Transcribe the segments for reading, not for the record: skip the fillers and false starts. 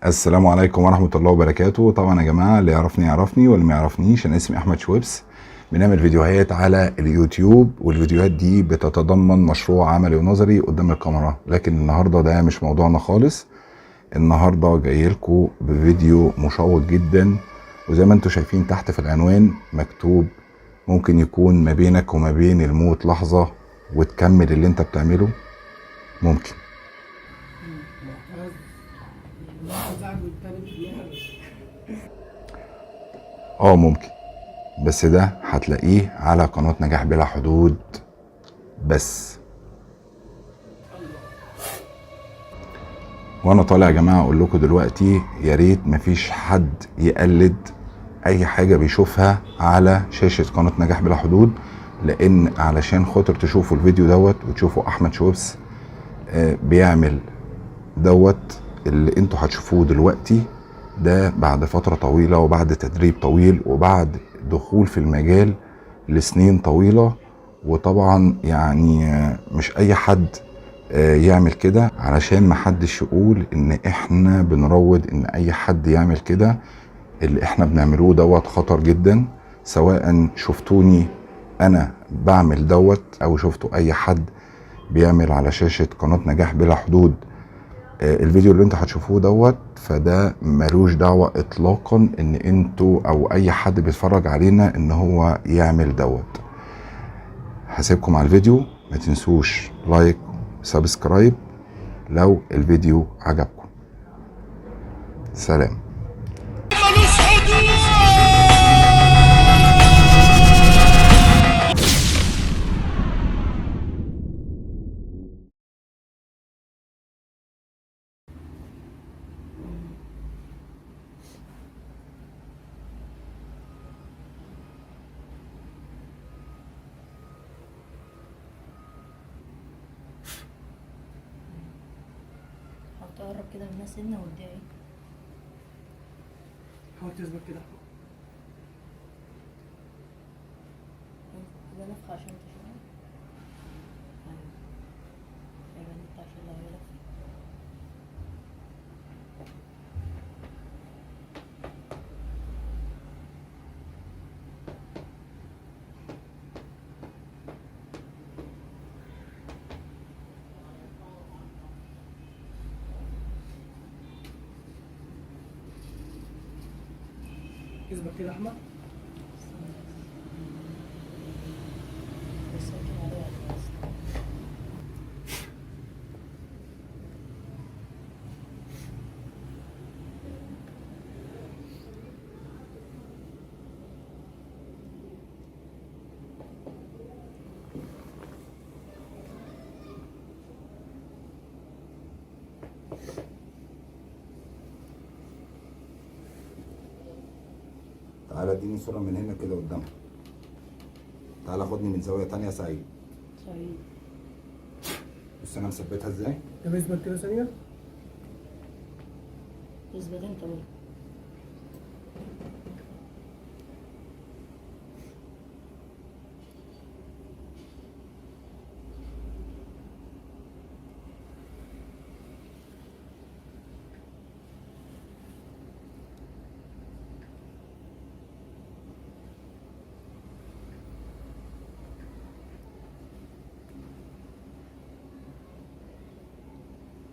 السلام عليكم ورحمة الله وبركاته. طبعا يا جماعة، اللي يعرفني يعرفني واللي ما يعرفنيش، انا اسمي احمد شويبس. بنعمل فيديوهات على اليوتيوب، والفيديوهات دي بتتضمن مشروع عملي ونظري قدام الكاميرا، لكن النهاردة ده مش موضوعنا خالص. النهاردة جاي لكم بفيديو مشوق جدا، وزي ما انتم شايفين تحت في العنوان مكتوب ممكن يكون ما بينك وما بين الموت لحظة وتكمل اللي انت بتعمله. ممكن. ممكن، بس ده هتلاقيه على قناة نجاح بلا حدود بس. وانا طالع يا جماعة اقول لكم دلوقتي، يا ريت مفيش حد يقلد اي حاجة بيشوفها على شاشة قناة نجاح بلا حدود، لان علشان خاطر تشوفوا الفيديو دوت وتشوفوا احمد شويبس بيعمل دوت اللي انتوا هتشوفوه دلوقتي ده بعد فترة طويلة وبعد تدريب طويل وبعد دخول في المجال لسنين طويلة. وطبعا مش اي حد يعمل كده، علشان ما حدش يقول ان احنا بنروض ان اي حد يعمل كده. اللي احنا بنعملوه دوت خطر جدا، سواء شفتوني انا بعمل دوت او شفتوا اي حد بيعمل على شاشة قناة نجاح بلا حدود. الفيديو اللي انتوا هتشوفوه دوت فده ملوش دعوة اطلاقا ان انتوا او اي حد بيتفرج علينا ان هو يعمل دوت. هسيبكم على الفيديو، ما تنسوش like subscribe لو الفيديو عجبكم. سلام. ملوش حدود. حاول تقرب كده من سنة وادعي. حاول تثبت كده. كده نفخة عشان تشوفها. ايوه ايوه، انت عشان لو هي لفت. اثبت كده احمد. استنى بس، بس ساكن عليها بس. تعالى اديني صورة من هنا كده قدامها. تعالى خدني من زاوية تانية يا سعيد. سعيد. بص انا مثبتها ازاي. طب اثبت كده ثانية. اثبت انت برضه.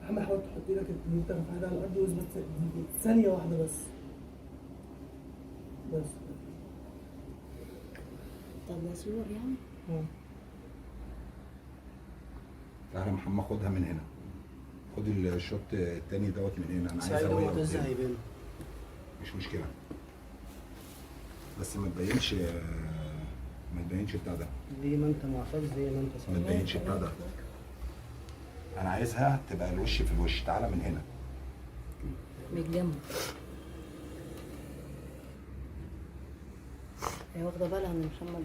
احمد حاول تحط ايدك اللي انت رافعها على الارض واثبت ثانية واحدة بس. بس. طب ده صور يعني؟ اه. تعالى يا محمد خدها من هنا، خد الشوت التاني دوت من هنا. انا عايز سعيد زاوية هو قدام. ازاي هيبان؟ مش مشكلة، بس ما تبينش بتاع ده. زي ما انت معتز، زي ما انت ما سعيد. تبينش بتاع ده، انا عايزها تبقى الوش في الوش. تعالى من هنا. من الجنب. هي واخدة بالها من محمد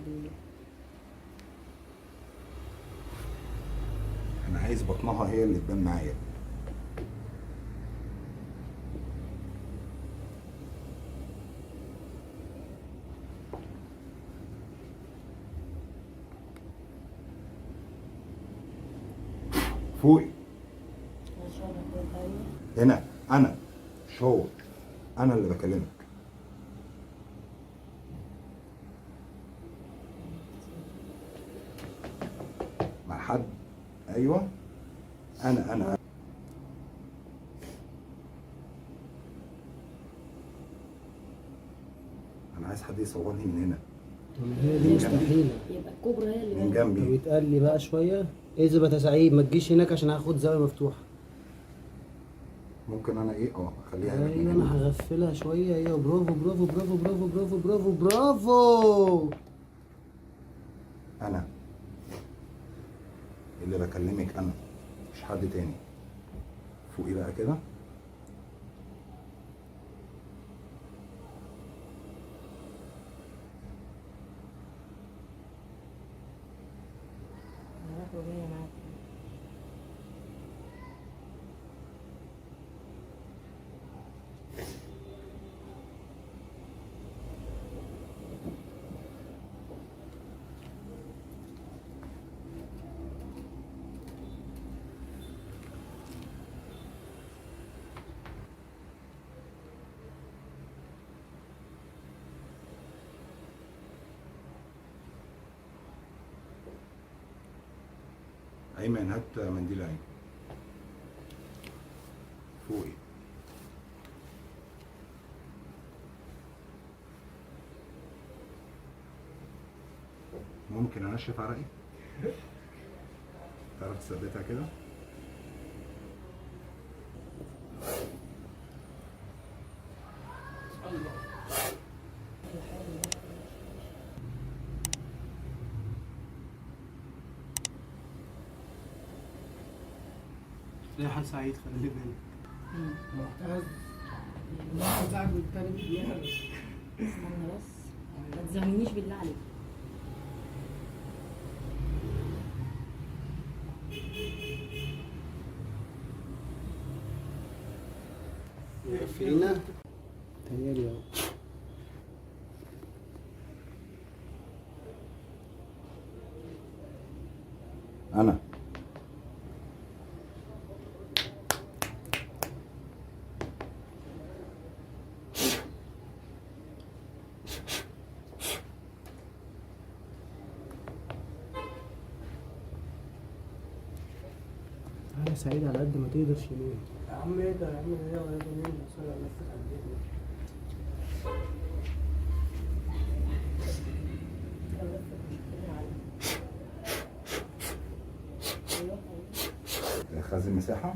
انا عايز بطنها هي اللي تبان معايا. فوقي. هنا انا مش هو، انا اللي بكلمك. مع حد؟ ايوه انا. انا عايز حد يصورني من هنا. هي دي مستحيلة. يبقى الكوبرا هي اللي من باينة. طب جنبي. يتقال لي بقى شوية، اثبت يا سعيد، ما تجيش هناك عشان هاخد زاوية مفتوحة. ممكن انا ايه اخليها من ايوه هنا. انا هغفلها شوية. ايوه برافو برافو برافو برافو برافو برافو برافو. انا اللي بكلمك، انا مش حد تاني. فوقي بقى كده. انا رايحة وجاية معاك. ايمن هات منديل عين. فوقي. ممكن انشف عرقي؟ تعرف تثبتها كده؟ ريحة سعيد، خلي بالك. معتز واحد والتاني بيهرش. استنى بس، ما تزهقنيش بالله عليك. مقفلينها؟ تهيألي اهو. انا تعالى يا سعيد على قد ما تقدر شمال. يا عم ايه ده يا عم، هي قريبة مني بس انا لفت على البيت. خزن مساحة.